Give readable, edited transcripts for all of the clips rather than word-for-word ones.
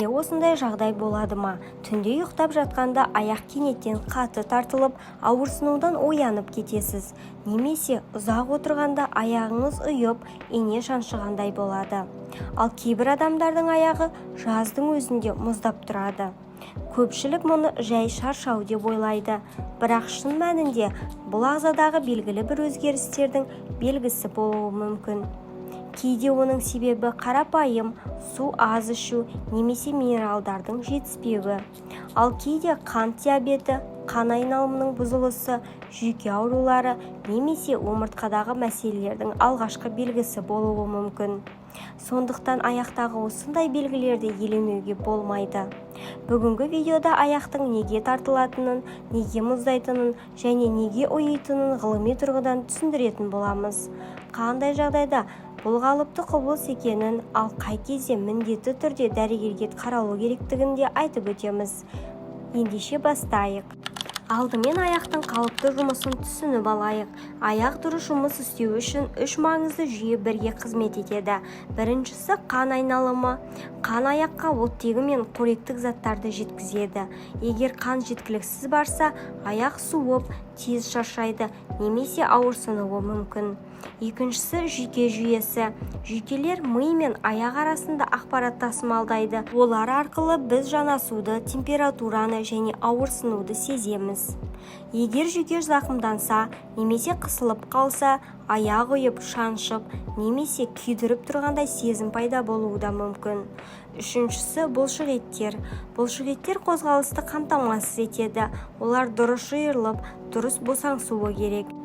Сізде осындай жағдай болады ма? Түнде ұйықтап жатқанда аяқ кенеттен қатты тартылып, ауырсынудан оянып кетесіз немесе ұзақ отырғанда аяғыңыз ұйып, ине шаншығандай болады. Ал кейбір адамдардың аяғы жаздың өзінде мұздап тұрады. Көпшілік мұны жай шаршау деп ойлайды, бірақ шын мәнінде бұл ағзадағы белгілі бір өзгерістердің белгісі болуы мүмкін. Кейде оның себебі қарапайым су аз ішу немесе минералдардың жетіспеуі, ал кейде қант диабеті, қан айналымының бұзылысы, жүйке аурулары немесе омыртқадағы мәселелердің алғашқы белгісі болуы мүмкін. Сондықтан аяқтағы осындай белгілерді елемеуге болмайды. Бүгінгі видеода аяқтың неге тартылатынын, неге мұздайтынын және неге ұйитынын ғылыми тұрғыдан түсіндіретін боламыз. Қандай жағдайда бұл қалыпты құбылыс екенін, ал қай кезде міндетті түрде дәрігерге қаралу керектігін де айтып өтеміз. Ендеше бастайық. Алдымен аяқтың қалыпты жұмысын түсініп алайық. Аяқ дұрыс жұмыс істеуі үшін үш маңызды жүйе бірге қызмет етеді. Біріншісі – қан айналымы. Қан аяққа оттегі мен қоректік заттарды жеткізеді. Егер қан жеткіліксіз барса, аяқ суып, тез шаршайды немесе ауырсынуы мүмкін. Екіншісі – жүйке жүйесі. Жүйкелер ми мен аяқ арасында ақпарат тасымалдайды. Олар арқылы біз жанасуды, температураны және ауырсынуды сеземіз. Егер жүйке зақымданса немесе қысылып қалса, аяқ ұйып, шаншып немесе күйдіріп тұрғандай сезім пайда болуы да мүмкін. Үшіншісі – бұлшықеттер. Бұлшықеттер қозғалысты қамтамасыз етеді. Олар дұрыс жиырылып, дұрыс босаңсуы керек.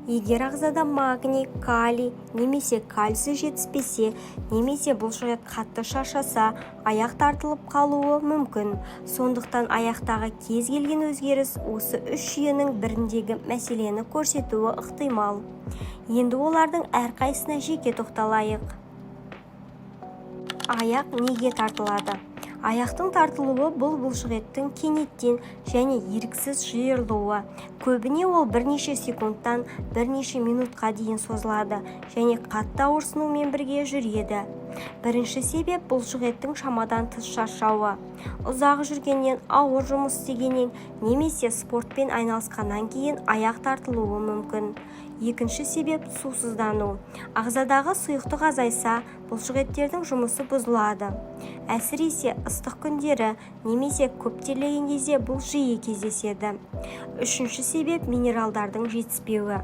Егер ағзада магний, калий немесе кальций жетіспесе немесе бұлшықет қатты шаршаса, аяқ тартылып қалуы мүмкін. Сондықтан аяқтағы кез келген өзгеріс осы үш жүйенің біріндегі мәселені көрсетуі ықтимал. Енді олардың әрқайсысына жеке тоқталайық. Аяқ неге тартылады? Аяқтың тартылуы – бұл бұлшықеттің кенеттен және еріксіз жиырылуы. Көбіне ол бірнеше секундтан бірнеше минутқа дейін созылады және қатты ауырсынумен бірге жүреді. Бірінші себеп – бұлшықеттің шамадан тыс шаршауы. Ұзақ жүргеннен, ауыр жұмыс істегеннен немесе спортпен айналысқаннан кейін аяқ тартылуы мүмкін. Екінші себеп – сусыздану. Ағзадағы сұйықтық азайса, бұлшықеттердің жұмысы бұзылады. Әсіресе ыстық күндері немесе көп терлеген кезде бұл жиі кездеседі. Үшінші себеп – минералдардың жетіспеуі.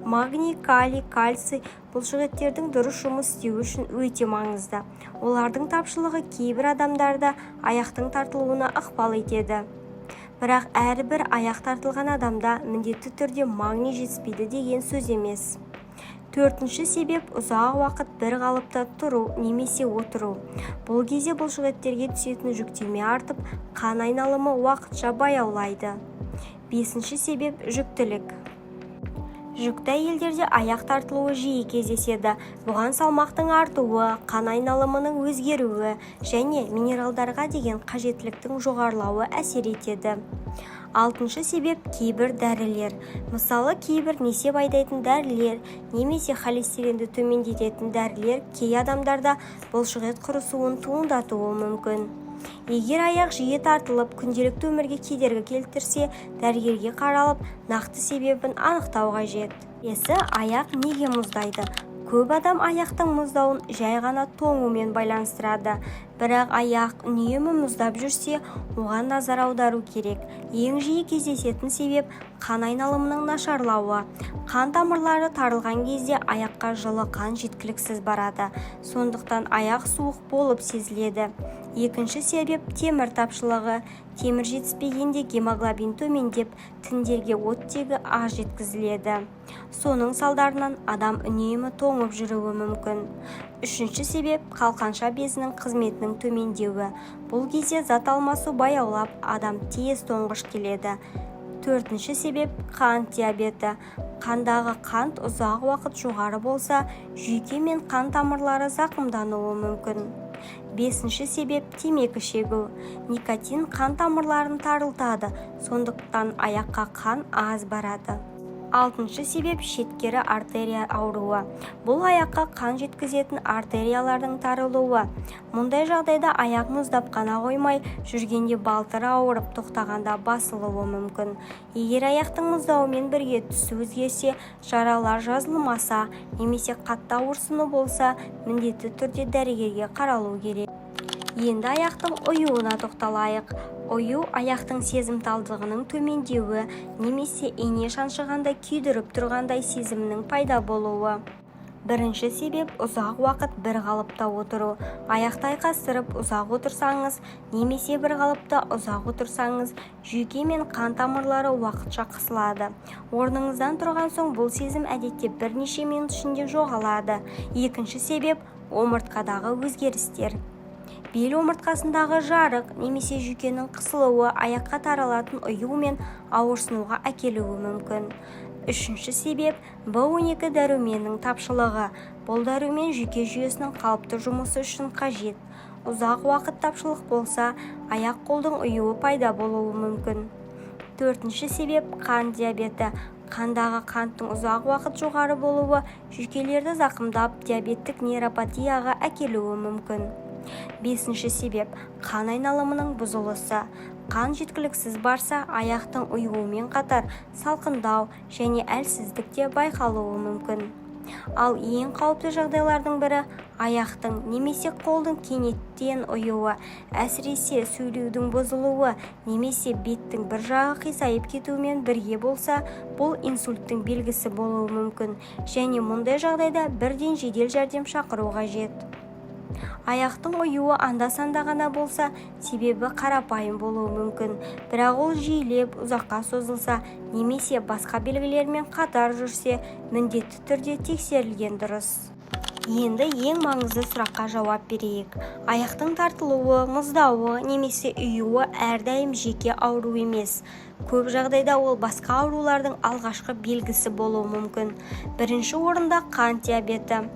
Магний, калий, кальций бұлшықеттердің дұрыс жұмыс істеуі үшін өте маңызды. Олардың тапшылығы кейбір адамдарда аяқтың тартылуына ықпал етеді. Бірақ әрбір аяқ тартылған адамда міндетті түрде магний жетіспейді деген сөз емес. Төртінші себеп – ұзақ уақыт бір қалыпта тұру немесе отыру. Бұл кезде бұлшықеттерге түсетін жүктеме артып, қан айналымы уақытша баяулайды. Бесінші себеп – жүктілік. Жүкті әйелдерде аяқ тартылуы жиі кездеседі. Бұған салмақтың артуы, қан айналымының өзгеруі және минералдарға деген қажеттіліктің жоғарылауы әсер етеді. Алтыншы себеп – кейбір дәрілер. Мысалы, кейбір несеп айдайтын дәрілер немесе холестеринді төмендететін дәрілер кей адамдарда бұлшықет құрысуын туындатуы мүмкін. Егер аяқ жиі тартылып, күнделікті өмірге кедергі келтірсе, дәрігерге қаралып, нақты себебін анықтау қажет. Келесі: аяқ неге мұздайды? Көп адам аяқтың мұздауын жай ғана тоңумен байланыстырады. Бірақ аяқ үнемі мұздап жүрсе, оған назар аудару керек. Ең жиі кездесетін себеп – қан айналымының нашарлауы. Қан тамырлары тарылған кезде аяққа жылы қан жеткіліксіз барады, сондықтан аяқ суық болып сезіледі. Екінші себеп – темір тапшылығы. Темір жетіспегенде гемоглобин төмендеп, тіндерге оттегі аз жеткізіледі. Соның салдарынан адам үнемі тоңып жүруі мүмкін. Үшінші себеп – қалқанша безінің қызметінің төмендеуі. Бұл кезде зат алмасу баяулап, адам тез тоңғыш келеді. Төртінші себеп – қант диабеті. Қандағы қант ұзақ уақыт жоғары болса, жүйке мен қан тамырлары зақымдануы мүмкін. Бесінші себеп – темекі шегу. Никотин қан тамырларын тарылтады, сондықтан аяққа қан аз барады. Алтыншы себеп – шеткері артерия ауруы. Бұл аяққа қан жеткізетін артериялардың тарылуы. Мұндай жағдайда аяқ мұздап қана қоймай, жүргенде балтыры ауырып, тоқтағанда басылуы мүмкін. Егер аяқтың мұздауымен бірге түсі өзгерсе, жаралар жазылмаса немесе қатты ауырсыну болса, міндетті түрде дәрігерге қаралу керек. Енді аяқтың ұюына тоқталайық. Ұю – аяқтың сезімталдығының төмендеуі немесе ине шаншығандай күйдіріп тұрғандай сезімнің пайда болуы. Бірінші себеп – ұзақ уақыт бір қалыпта отыру. Аяқты айқастырып ұзақ отырсаңыз немесе бір қалыпта ұзақ отырсаңыз, жүйке мен қан тамырлары уақытша қысылады. Орныңыздан тұрған соң бұл сезім әдетте бірнеше минут ішінде жоғалады. Екінші себеп – омыртқадағы өзгерістер. Бел омыртқасындағы жарық немесе жүйкенің қысылуы аяққа таралатын ұю мен ауырсынуға әкелуі мүмкін. Үшінші себеп – В12 дәруменінің тапшылығы. Бұл дәрумен жүйке жүйесінің қалыпты жұмысы үшін қажет. Ұзақ уақыт тапшылық болса, аяқ-қолдың ұюы пайда болуы мүмкін. Төртінші себеп – қант диабеті. Қандағы қанттың ұзақ уақыт жоғары болуы жүйкелерді зақымдап, диабеттік нейропатияға әкелуі мүмкін. Бесінші себеп – қан айналымының бұзылысы. Қан жеткіліксіз барса, аяқтың ұюымен қатар салқындау және әлсіздік те байқалуы мүмкін. Ал ең қауіпті жағдайлардың бірі – аяқтың немесе қолдың кенеттен ұюы. Әсіресе сөйлеудің бұзылуы немесе беттің бір жағы қисайып кетуімен бірге болса, бұл инсульттің белгісі болуы мүмкін және мұндай жағдайда бірден жедел жәрдем шақыру қажет. Аяқтың ұюы анда-санда ғана болса, себебі қарапайым болуы мүмкін. Бірақ ол жиілеп, ұзаққа созылса немесе басқа белгілермен қатар жүрсе, міндетті түрде тексерілген дұрыс. Енді ең маңызды сұраққа жауап берейік. Аяқтың тартылуы, мұздауы немесе ұюы әрдайым жеке ауру емес. Көп жағдайда ол басқа аурулардың алғашқы белгісі болуы мүмкін. Бірінші орында – қант диабеті,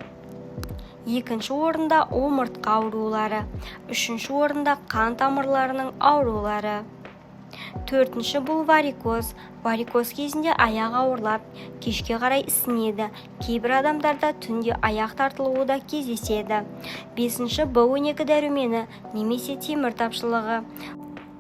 екінші орында – омыртқа аурулары, үшінші орында – қан тамырларының аурулары, төртінші – бұл варикоз. Варикоз кезінде аяқ ауырлап, кешке қарай ісінеді. Кейбір адамдарда түнде аяқ тартылуы да кездеседі. Бесінші – В12 дәрумені немесе темір тапшылығы.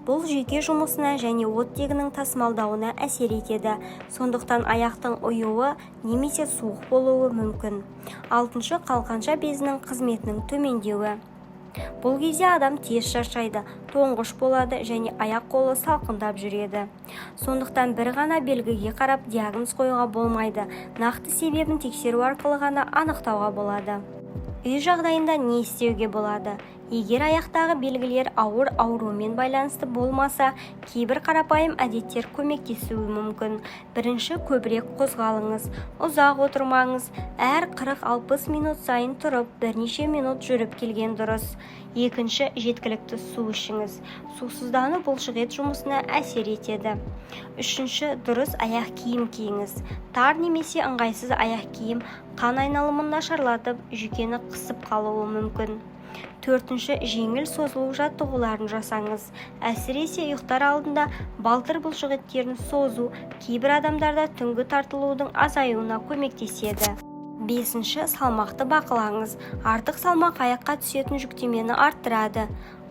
Бұл жүйке жұмысына және оттегінің тасымалдауына әсер етеді, сондықтан аяқтың ұюы немесе суық болуы мүмкін. Алтыншы – қалқанша безінің қызметінің төмендеуі. Бұл кезде адам тез шаршайды, тоңғыш болады және аяқ-қолы салқындап жүреді. Сондықтан бір ғана белгіге қарап диагноз қоюға болмайды. Нақты себебін тексеру арқылы ғана анықтауға болады. Үй жағдайында не істеуге болады? Егер аяқтағы белгілер ауыр аурумен байланысты болмаса, кейбір қарапайым әдеттер көмектесуі мүмкін. Бірінші, көбірек қозғалыңыз. Ұзақ отырмаңыз. Әр 40-60 минут сайын тұрып, бірнеше минут жүріп келген дұрыс. Екінші, жеткілікті су ішіңіз. Сусыздану бұлшықет жұмысына әсер етеді. Үшінші, дұрыс аяқ киім киіңіз. Тар немесе ыңғайсыз аяқ киім қан айналымын нашарлатып, жүйкені қысып қалуы мүмкін. Төртінші, жеңіл созылу жаттығуларын жасаңыз. Әсіресе ұйықтар алдында балтыр бұлшықеттерін созу кейбір адамдарда түнгі тартылудың азаюына көмектеседі. Бесінші, салмақты бақылаңыз. Артық салмақ аяққа түсетін жүктемені арттырады.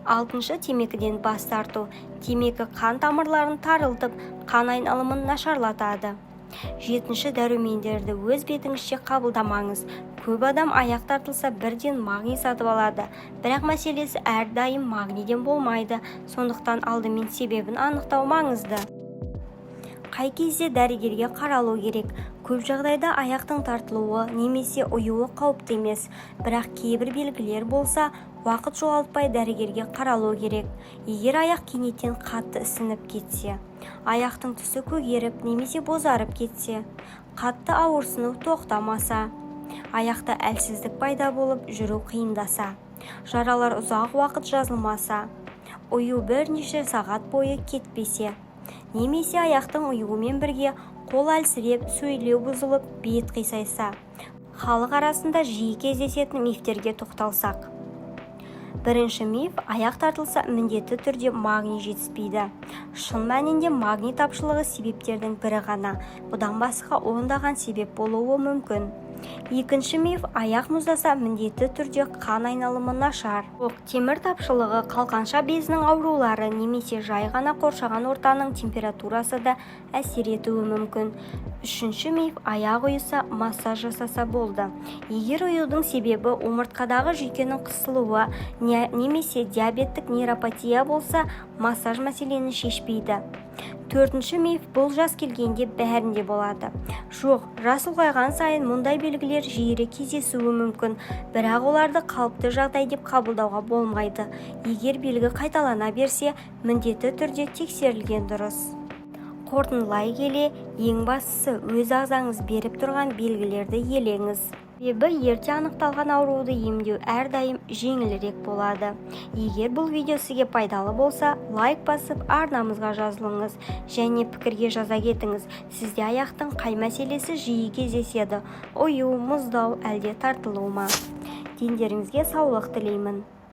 Алтыншы, темекіден бас тарту. Темекі қан тамырларын тарылтып, қан айналымын нашарлатады. Жетінші, дәрумендерді өз бетіңізше қабылдамаңыз. Көп адам аяқ тартылса, бірден магний сатып алады. Бірақ мәселесі әрдайым магнийден болмайды, сондықтан алдымен себебін анықтау маңызды. Қай кезде дәрігерге қаралу керек? Көп жағдайда аяқтың тартылуы немесе ұюы қауіпті емес, бірақ кейбір белгілер болса, уақыт жоғалтпай дәрігерге қаралу керек. Егер аяқ кенеттен қатты ісініп кетсе, аяқтың түсі көгеріп немесе бозарып кетсе, қатты ауырсыну тоқтамаса, аяқта әлсіздік пайда болып, жүру қиындаса, жаралар ұзақ уақыт жазылмаса, ұю бірнеше сағат бойы кетпесе немесе аяқтың ұюымен бірге қол әлсіреп, сөйлеу бұзылып, бет қисайса. Халық арасында жиі кездесетін мифтерге тоқталсақ. Бірінші миф: аяқ тартылса, міндетті түрде магний жетіспейді. Шын мәнінде, магний тапшылығы себептердің бірі ғана, бұдан басқа ондаған себеп болуы мүмкін. Екінші миф: аяқ мұздаса, міндетті түрде қан айналымы нашар. Жоқ, темір тапшылығы, қалқанша безінің аурулары немесе жай ғана қоршаған ортаның температурасы да әсер етуі мүмкін. Үшінші миф: аяқ ұйыса, массаж жасаса болды. Егер ұюдың себебі омыртқадағы жүйкенің қысылуы немесе диабеттік нейропатия болса, массаж мәселені шешпейді. Төртінші миф: бұл жас келгенде бәрінде болады. Жоқ, жас ұлғайған сайын мұндай белгілер жиірек кездесуі мүмкін, бірақ оларды қалыпты жағдай деп қабылдауға болмайды. Егер белгі қайталана берсе, міндетті түрде тексерілген дұрыс. Қорытындылай келе, ең бастысы, өз ағзаңыз беріп тұрған белгілерді елеңіз, себебі ерте анықталған ауруды емдеу әрдайым жеңілірек болады. Егер бұл видео сізге пайдалы болса, лайк басып, арнамызға жазылыңыз және пікірге жаза кетіңіз: сізде аяқтың қай мәселесі жиі кездеседі: ұю, мұздау әлде тартылу ма? Дендеріңізге саулық тілеймін.